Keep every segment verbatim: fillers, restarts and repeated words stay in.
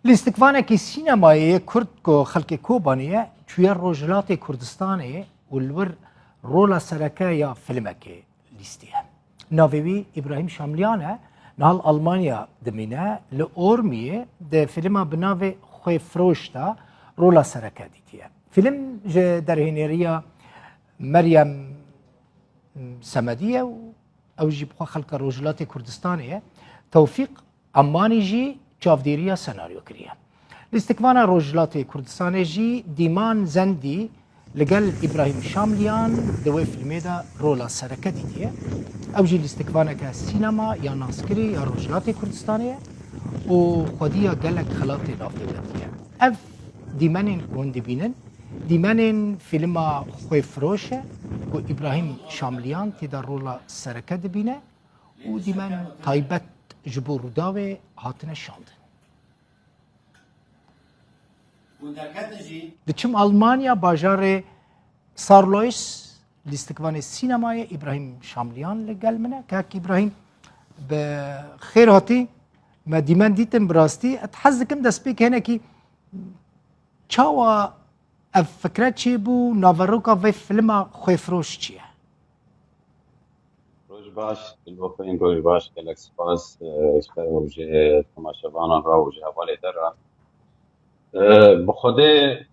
Lîstikvanekî sînemayê yê Kurd ku xelkê Kobanê ye, çûye Rojhilatê Kurdistanê û li wir rola sereke ya filmekê lîstiye. Navê wî Îbrahîm Şamliyan e, niha li Almanya dimîne, li Ormiyê di filma bi navê Xwêfiroş de rola sereke dîtiye. Film ji derhêneriya Meryem Semedî ye û ew jî bi xwe xelka Rojhilatê Kurdistanê ye. Tewfîq Emanî jî çavdêriya senaryo kiriye. Lîstikvana Rojhilatê Kurdistanê jî Dîman Zendî li gel Îbrahîm Şamliyan di wê filmê de rola sereke dîtiye. Ew jî lîstikvaneke sînema ya naskirî ya Rojhilatê Kurdistanê ye û xwedî ya gelek xelatê navdewletî ye. Ev dîmenên ku hûn dibînin, dîmenên fîlma Xwêfiroş e ku Îbrahîm Şamliyan tê de rola sereke dibîne û dîmen taybet ji bo Rûdawê hatine şandin. Diçim Almanya, bajarê Saarloos, lîstikvanê sînemayê Îbrahîm Şamliyan li gel min e. Kak Îbrahîm, bi xêr hatî. Me dîmen dîtin bi rastî. Ez hez dikim destpêk hinekî çawa ev fikre çêbû, naveroka vê filma Xwêfiroş çi ye? Roj baş, Dilbofên, roj baş, gelek spas, e, ji te û ji temaşevanan re û ji hevalê te re. E, bi Xwedê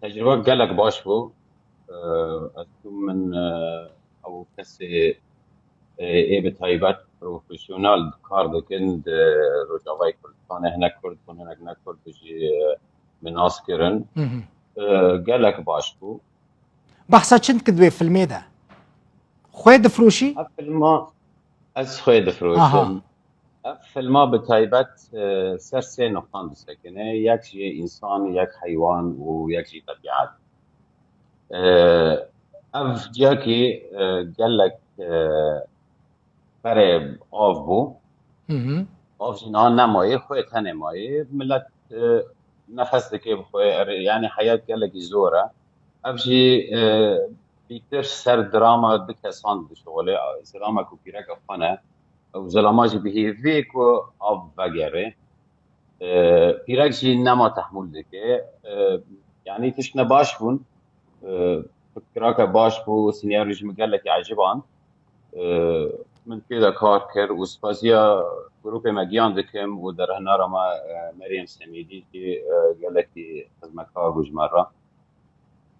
tecrûbe gelek baş bû. E, ez çûm min, e, ew kesê, e, ê bi taybet profesyonel kar dikin di Rojavayê Kurdistanê, hinek Kurd bûn, hinek ne Kurd jî, e, min nas kirin. Hı hı. E, gelek baş bû. Behsa çi dikit wê filmê de? Xwê difroşî? Ev filma ez xwê difroşim. Aha. Ev filma bi taybet, e, ser sê nuqtan disekine. Yek jî însan, yek heywan û yek jî tebîet. E, ev ciyakî, e, gelek, e, berê av bû. Hı hı. Av jî niha nemayê, xwê tenê mayê. Milet, e, nefes dike bi xwe, erê, yanî heyat gelekî zor e. Ev jî, e, bîtir ser drama du kesan dişixulê. Zilama ku pîreka xwe ne, ew zilama jî bi hêviyê ku av vegerê. E, pîrek jî nema tehmûl dike. E, yanî tiştine baş bûn. E, fikrake baş bû, sînaryo jî min gelekî eciband. E, min pê de kar kir û spasiya grûpê me giyan dikim û derhinara me, e, Meryem Semîdî jî, e, gelekî xizmetkar bû ji me re.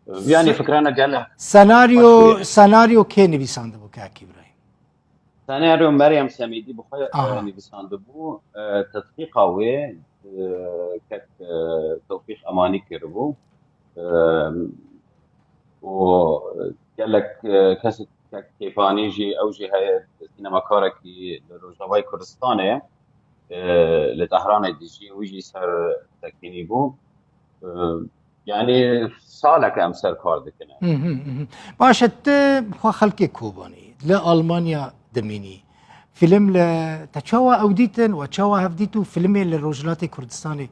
E, yanî Se- fikrana gelek Senaryo, xweş bû. Senaryo kê nivîsandibû, Kak Îbrahîm? Senaryo Meryem Semîdî bi xwe, Aha. e, nivîsandibû. E, tetbîqa wê, e, kek, e, Tewfîq Emanî kiribû. E, û gelek, e, kesê kek Kêpanî jî, ew jî heye, sînemakarekî li Rojavayê Kurdistanê, e, li Tehranê dijî, wî jî ser tekînî bû. E, yanî saleke em ser kar dikine. Hı hı, hı hı. Baş e, tu xwe xelkê Kobanî, li Almanya dimînî. Fîlm li te çawa ew dîtin, we çawa hev dît û fîlmê li Rojhilatê Kurdistanê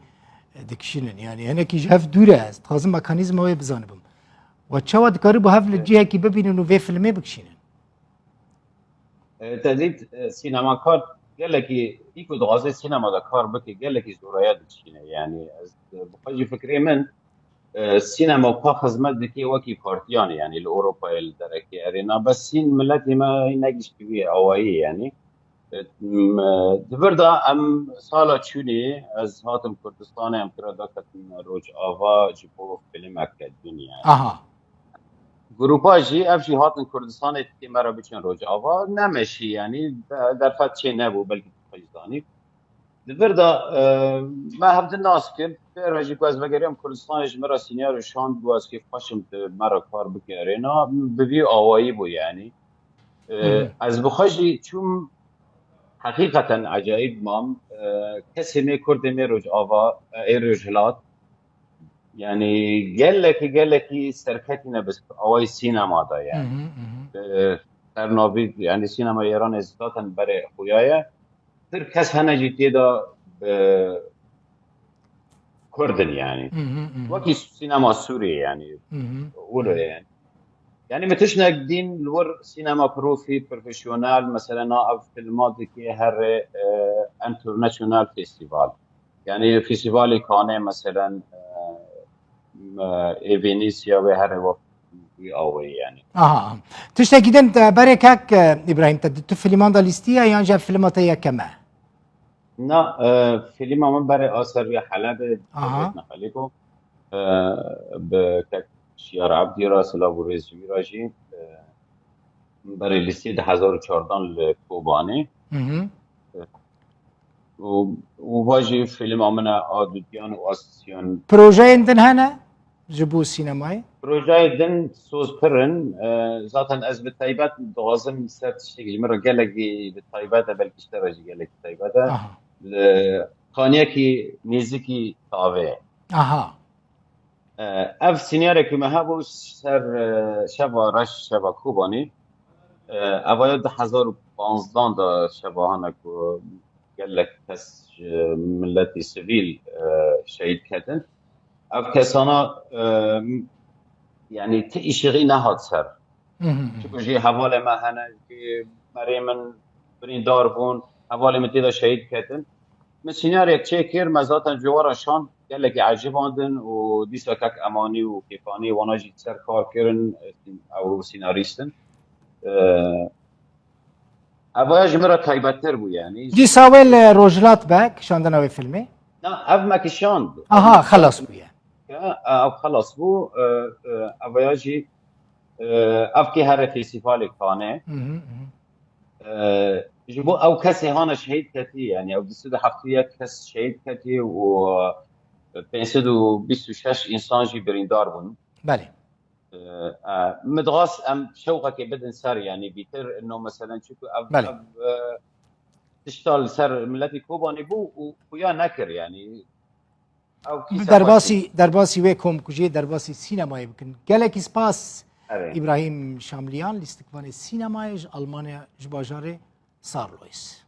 dikişînin? Yanî hinekî ji hev dûr e, ez dixwazim mekanîzma wê bizanibim. We çawa dikarîbû hev li Evet. cihekî bibînin û vê fîlmê bikişînin? E, te dît, e, sînemakar gelekî, î ku dixwaze sînema de kar bike, gelekî zoraya dikişîne. Yanî ez, e, bi xwe jî fikrê min, e, sînema xwe xizmet dike wekî partiyan, yanî li Ewropayê, li derekê erê. Na bes hîn miletê me hîn negihiştî wî awayî, yanî. E, m-, e, di vir de em sala çûnê ez hatim Kurdistanê, em pira daketin Rojava ji bo filmeke din, yanî. Aha. Grupa jî, ev jî hatin Kurdistanê, dikê me re biçin Rojava, nemeşî, yanî de-, derfet çê nebû, belkî tu xwe jî zanî. Di vir de, e, me hevdin nas kir, pê re jî ku ez vegeriyam Kurdistanê, ji me re sînaryo şand, got ez kêfxweş im tu me re kar bike erê. Na, bi vî awayî bû, yanî. E, Hı. ez bi xwe jî çûm, heqîqeten ecayîb mam. E, kesê me, Kurdê me Rojava, e, ê Rojhilat, yanî gelekî, gelekî serketîne bi awayî sînema de, yanî. Hı hı, hı hı. E, ser navî, yanî sînema Îranê zaten berê xuya ye. Pir kes hene jî tê de bi Kurd in, yanî. Hı hı, hı hı. Wekî sînema Sûriyê, yanî. Hı hı. Wilo ye, yanî. Yanî min tiştek dîn li wir sînema profî, profesyonel, mesela na ev filma dike here, e, international festival. Yani festivalê Kanê meselen e, e, ê Venîsya ve her wek wî awê yani. Aha. Tiştekî din te berê kek e, Îbrahîm, te di tu filman de lîstiye yan jî filma te yekem e? Na, e, filma min berê Aserya Helebê Aha. Xelîko e, bi kek Şiyar Ebdî ra silav û rêz ji wî ra jî e, min berê lîstî di hezar û çardan li Kobanê. Hı hı. û û va jî filma min e a dudiyan û a sisiyan. Projeyên din hene ji bo sînemayê? Projeyê din soz pir in. E, zaten ez bi taybet dixwazim ser tiştekî ji min re gelekî bi taybet e, belkî ji te re jî gelekî taybet e. Aha. Li Kaniyekî nêzikî tavê ye. Aha. E, ev sînyarek ku me hebû ser e, şeva reş, şeva Kobanî. E, ev aya du hezar û panzdan de şeva hene ku gelek kes ji miletî sivîl e, şehîd ketin. Ev kesana e, yani ti îşiğî nehat ser. Hı hı hı. Çiku jî hevalê me hene, jî merê min birîndar bûn, hevalê min tê de şehîd ketin. Min sînariyek çêkir, me zaten ji we re şand, gelekî ecibandin û dîsa kek Emanî û Kêfanî wana jî ser kar kirin, ew sînarîst in. Ev aya ji min re taybettir bû yani. Dîsa wê li Rojhilat be kişandina wê filmê? Na, ev me kişand. Aha, xelas bûye. Ev xelas bû. Ev aya jî ev kê here festîvalê Kanê. Hı hı hı. Ji bo ew kesê hane şehîd ketî, yani ew du sed û heftê yek kes şehîd ketî û pênc sed û bîst û şeş însan jî birîndar bûn. Belê. Min dixwast em şewqekê bidin ser, yani bîtir no meselen, çiku ev, Belê. Ev e, tişta li ser miletî Kobanî bû û xuya nekir, yani. Ew kî Derbasî, derbasî wê komkujiyê, derbasî sînemayê bikin. Gelekî spas. Evet. Îbrahîm Şamliyan, lîstikvanê sînemayê ji Almanya, ji bajarê Saarlouis.